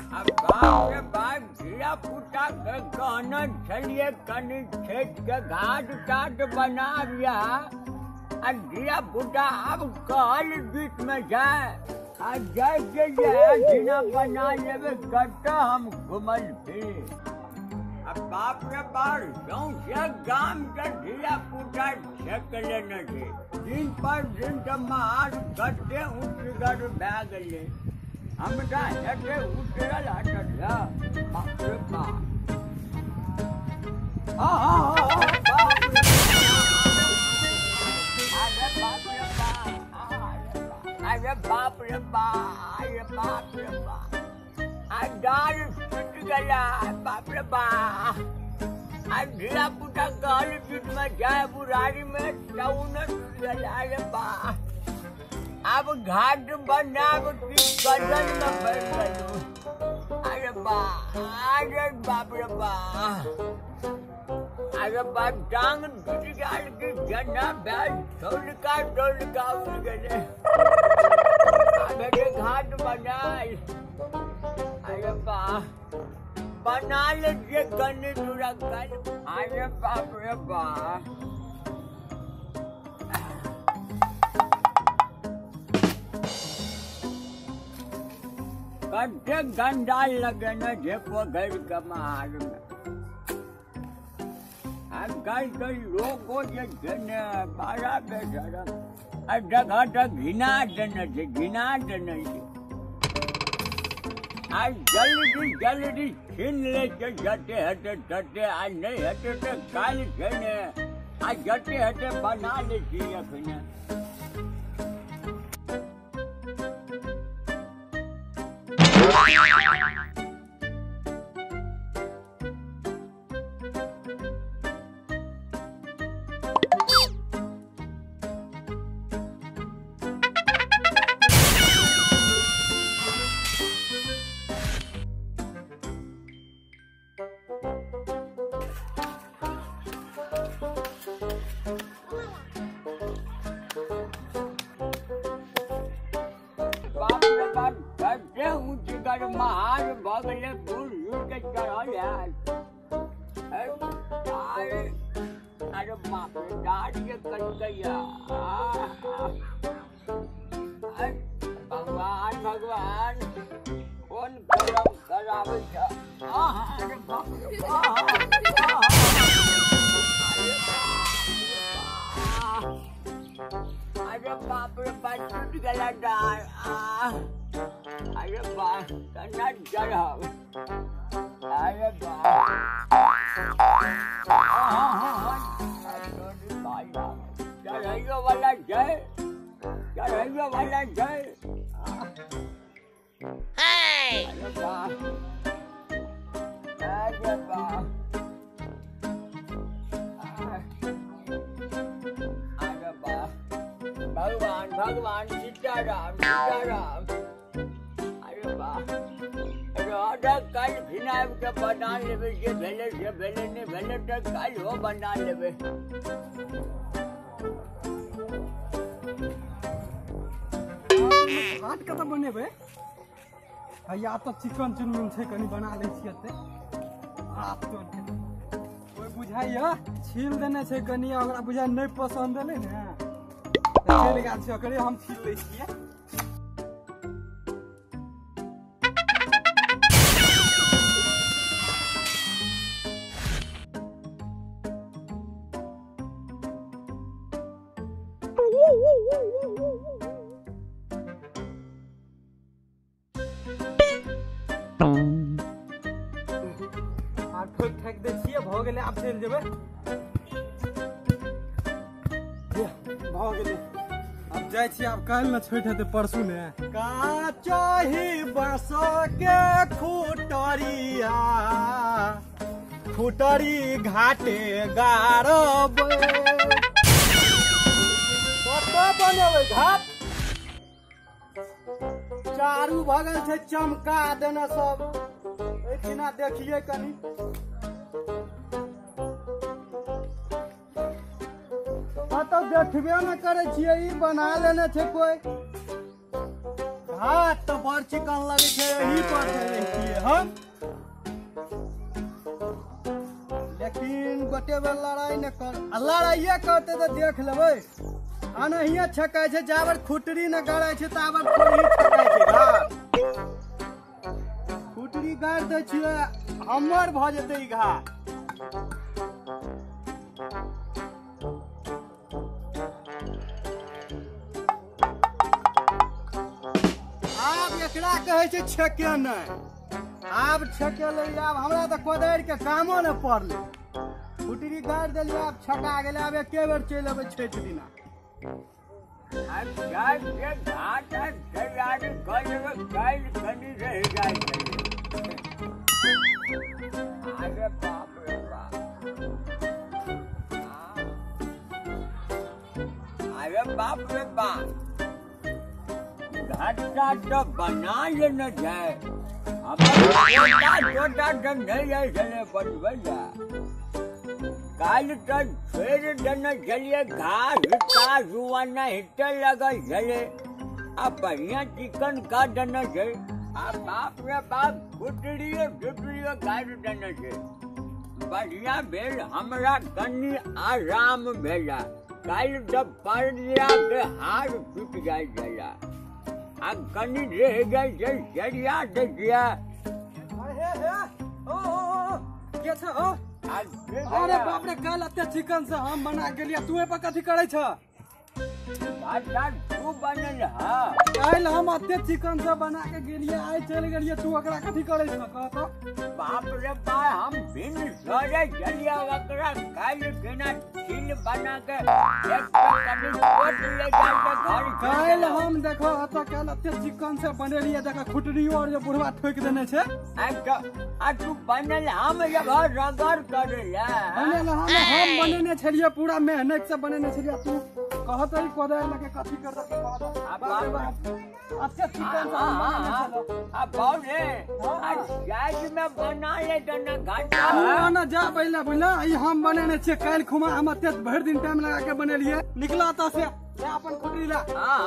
आ बाप रे बाप धिया पुता के कहने छलियै कनि खेत के घाट ताट बनाबिया आ धिया पुता आब कहल बीच में जाय आ जाय के जे दिना बना लेबै कतऽ हम घुमल फिर। आ बाप रे बाप सौंसे गाम के धिया पुता छेक लेने छै। दिन पर दिन तऽ महार कते ऊँचगर भए गेलै। हमरा हेतै उतरल हटल बाप रे बाप। अरे बाप रे बाप अरे बाप रे बाप अरे बाप रे बाप आ डाल टूट गया बाप रे बाप। आ धिया पुता कहल बीच में जाय बुरारी में तऊ न टूट गया। अरे बाप अब घाट बनाब की गजन में बैठ गलू। अरे बाप अरे बाप रे बाप अरे बाप टांग टूट गया कि जना बैल ढोलका ढोलका उड़ गए। अबे घाट बनाए अरे बाप बना ले गन्ने दूरा कल। अरे बाप रे बाप कते गंदा लगेने छै पोखरि के महार में। आजकल के लोको जे छै ने बड़ा बेशरम आ जगह तऽ घिना देने छै घिना देने छै। आ जल्दी जल्दी छीन लै छै जते हेतै तते आ नहि हेतै तऽ काल्हि छै ने आ जते हेतै बना लै छी अखने। महार भगले फूल के चढ़ल है। अरे बाप रे डाढ़ के कट गया। भगवान भगवान कोन करम कराबै छै। अरे बाप रे अरे बाप रे बाप टूट गया डाढ़। अरे बाप कन्ना चढ़ब। अरे बाप चढ़ैयो वाला छै चढ़ैयो वाला छै। अरे बाप अरे बाप अरे बाप भगवान भगवान सीताराम सीताराम। अरे बाप काल्हि फिनाइब के बना लेबै जे भेलै से भेलै नहि भेलै तऽ काल्हि हो बना लेबै। घाट कतऽ बनेबै हैया तऽ चिकन चुनमुन छै कनि बना लै छियै एते। आब तोड़ कोइ बुझाइया छील देने छै कनि ओकरा बुझाइ नहि पसन्द एलै ने तऽ चलि गेल छै ओकरे हम छील लै छियै। आ ठोक ठाकि दै छियै भऽ गेलै आब चलि जेबै भऽ गेलै आब जाइ छियै आब काल्हि ने छठि हेतै परसू ने। काचही बाँस के खुटरिया खुटरी घाटे गारबै कतऽ बनेबै घाट चारू भगल छै चमका देने सब एहिठिना देखिए कनि। कतौ देखबे ने करै छियै ई बना लेने छै कोइ घाट तऽ बड़ चिकन लगै छै एही पर चलै छियै। हम लेकिन गोटे बेर लड़ाई न कर आ लड़ाइए करते तऽ देख लेबै। अनहिए छकै छै जाबर खुटरी न गड़ै छै ताबर थोड़ी छकै छै। घाट खुटरी गाड़ि दै छियै हमर भऽ जेतै ई घाट। आब एकरा कहै छै छके नहि, आब छकेलै। आब हमरा तऽ कोदारि के कामो नहि पड़लै, खुटरी गाड़ि देलियै आब छका गेलै। आब एके बेर चलि अबै छठि दिना। अरे बाप रे बाप, अरे बाप रे बाप, घाटा तो बना लेने जाए छोटा छोटा तो नहीं जाए चले बनबै काल्हि तऽ छोड़ि देने छलियै घास तास जुआना हिटे लगल छलै आ बढ़िया चिकन कऽ देने छै। आ बाप रे बाप गुटरियो जुटरियो गाड़ि देने छै। बढ़िया भेल हमरा कनि आराम भेला। काल्हि तऽ परलियाके हार टूटि जाइ छला आ कनि रहि जाइ छै सरिया दै छियै। के छ हो? अरे बाप रे काल्हि एते चिकन से हम बना गेलियै, तू एहि पर कथी करै छ? तू बनल हँ। काल्हि हम एते चिकन से बना के गेलियै, आइ चलि गेलियै, तू ओकरा कथी करै छ कह तऽ? बाप रे बाप हम भिन्न सरे छलियै ओकरा काल्हि केना छील बना के कनि छोट ले जाइ तऽ घर। काल्हि हम देखो एतऽ काल्हि एते चिकन से बनेलियै, देखो खुटरियो और जे बुढ़वा ठोकि देने छै। आ तू बनल हम जब रगड़ करे ला बनल हम बनेने छलियै, पूरा मेहनत से बनेने छलियै। तू कहत कोदारि लके कथी कर दे? अच्छा चिकन से हम बनेने छलौ। आ बाप रे आ जाज में बना ले त घाटा तू ना जा पहिले बुझला, ई हम बनेने छियै काल्हि खुमा हम एते भरि दिन टाइम लगा के बनेलियै। निकला तऽ से ले अपन खुटरी ला। हां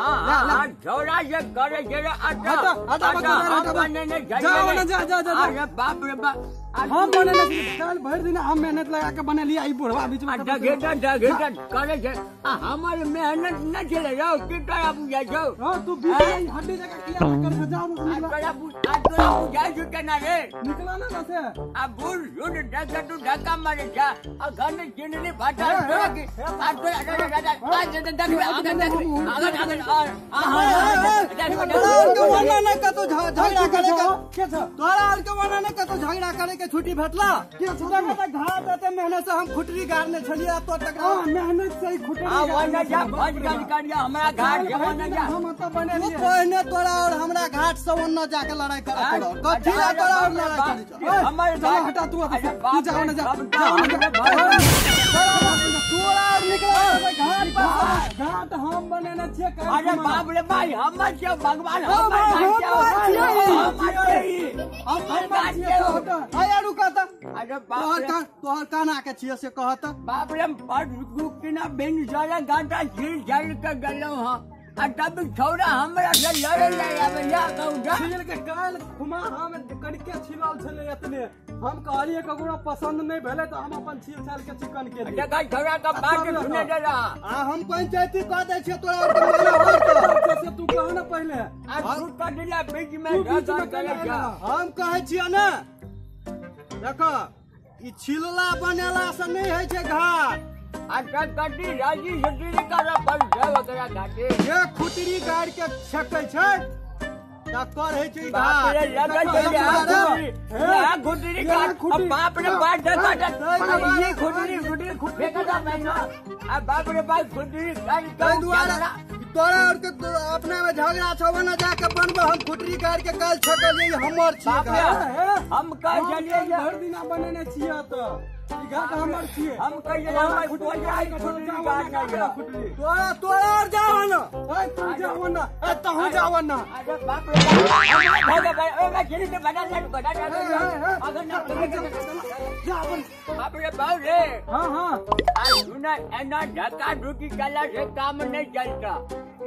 हां झोरा जे करे जे हटा हटा हटा बनेने जा ना जा जा जा। अरे बाप रे बाप हम बनेने छियै काल्हि भरि दिन हम मेहनत लगा के बनेलियै। ई बुढ़वा बीच में डगे डगे करे छै आ हमर मेहनत न छलै रौ की तोरा बुझाइ छौ? हां तू बीच में हड्डी जका किया कर जा निकला। तोरा तोरा बुझाइ छौ केना रे? निकला ना से आ बुढ़ सुन डगा तू धक्का मारे जा आ घर में जिननी भाटा तोरा की आ तोरा दादा आ जे देख आगे देख आगे आगे आ तोरा ने कतौ झगड़ा करे के छ? तोरा आर के वना ने कतौ झगड़ा करे के छुट्टी भेटला? के छ? घाट एते मेहनत से हम खुटरी गाड़ने छलियै तो तक मेहनत से खुटरी आ वना जा भज गज करिया हमरा घाट के वना जा हम त बनेलियै। पहिने तोरा और हमरा घाट से ओन्ना जाके लड़ाई करे पड़ो। कथी ला तोरा और लड़ाई करे छौ? हमर चलो हटा तू तू जा ना जा तोरा और निकला घाट पर। घाट हम बनेने छियै। अरे बाप रे भाई हमर छियै भगवान हमर हमर घाट छियै। अरे रुका त अरे बाप रे तोहर काना के छियै से कह त। बाप रे पर रुकिना बिन सारा घाटा झील झल के गेलौ हां आ तब छौड़ा हमरा से लड़े ले आबै या कहू जा छील के काल्हि खुमा हम कनिके छिलल छलै एतने। हम कहलियै ककरो पसंद नहि भेलै तऽ हम अपन छील छाल के चिकन के लिए। देखै छौड़ा के बात सुने दे रहा। आ हम पंचायती कह दै छियै तोरा और के माना पड़तौ। से तू कह ना पहिले आ तू कटिला बीच में झगड़ा करे जा। हम कहै छियै ने देखो ई छिलला बनेला से नहि होइ छै घाट। अच्छा कटी राजी छुट्टी कर पर छै ओकरा घाटे जे खुटरी गाड़ि के छकै छै तकर होइ छै बाप रे लगल छै आ खुटरी गाड़ बाप रे बाप धक्का ये खुटरी खुटरी खुटरी का मैना आ बाप रे बाप खुटरी गाड़ ताहि दुआरे तोरा और के अपना में झगड़ा छौ ना जाके बनबो। हम खुटरी गाड़ के काल्हि छकलियै हमर छियै। हम कह चलियै भरि दिना बनेने छियै तऽ ई घाट हमर छियै। हम कहियै हमर खुटरी गाड़ नहि खुटरी तोरा तोरा और जाओ ना। ए तू जाओ ना ए तहु जाओ ना। अरे बाप रे बाप ओ भाई ओ मैं खिली से बना ले बना ले अगर ना जा अपन बाप रे बाप रे। हां हां आ सुना एना धक्का धुकी कला से काम नहीं चलता।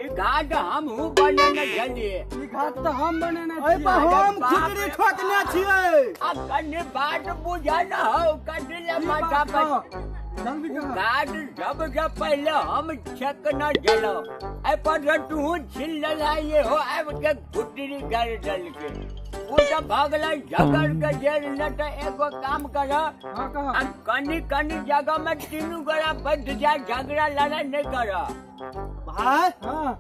ई घाट हमहूँ बनेने छलियै। ई घाट तऽ हम बनेने एहि पर छियै। हम खुटरी ठोकने छियै। आ कनि बात बुझा न हौ, कथी ले की माथा बात पर कह? जल्दी कह। घाट सबसँ पहिले हम छेकने छलहुँ, एहि पर सँ तूहू छीन लेलहा हो आबि के खुटरी गाड़ि देलकै। ओ तऽ भऽ गेलै झगड़ के जेल। नहि तऽ एगो काम कर। हाँ, कह। आ कनि कनि जगह में तीनू गोरा बैठ जाय, झगड़ा लड़ाई नहि कर। भाय। हाँ।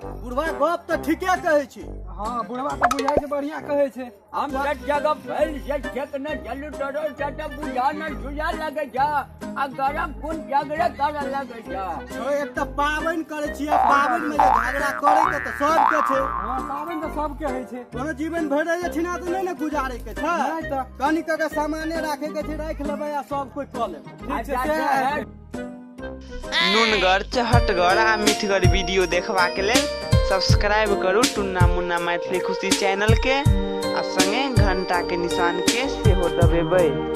बुढ़वा गप तऽ ठीके कहै छै। हाँ, बुढ़वा तऽ बुझाइ छै बढ़िया कहै छै। हम सब जगह फैल से छेकने चलू, तोरो से तऽ बुझा न सुझा लगै छ आ गरम खून झगड़े करऽ लगै छ। छौ, एक तऽ पाबनि करै छियै, पाबनि मे जे झगड़ा करै के तऽ सबके छै। हाँ, पाबनि तऽ सबके होइ छै। कोनो जीवन भरि जे छिना तऽ नहि ने गुजारे के छै। नहि तऽ। कनि कऽ के सामाने राखे के छै, राखि लेबै आ सब कोइ कऽ लेबै। ठीक छै। अच्छा, से है। नुनगर, चहटगर आ मिठगर वीडियो देखबाक लेल सब्सक्राइब करू टुन्ना मुन्ना मैथिली खुशी चैनलके आ संगे घंटाके निशानके सेहो दबेबै।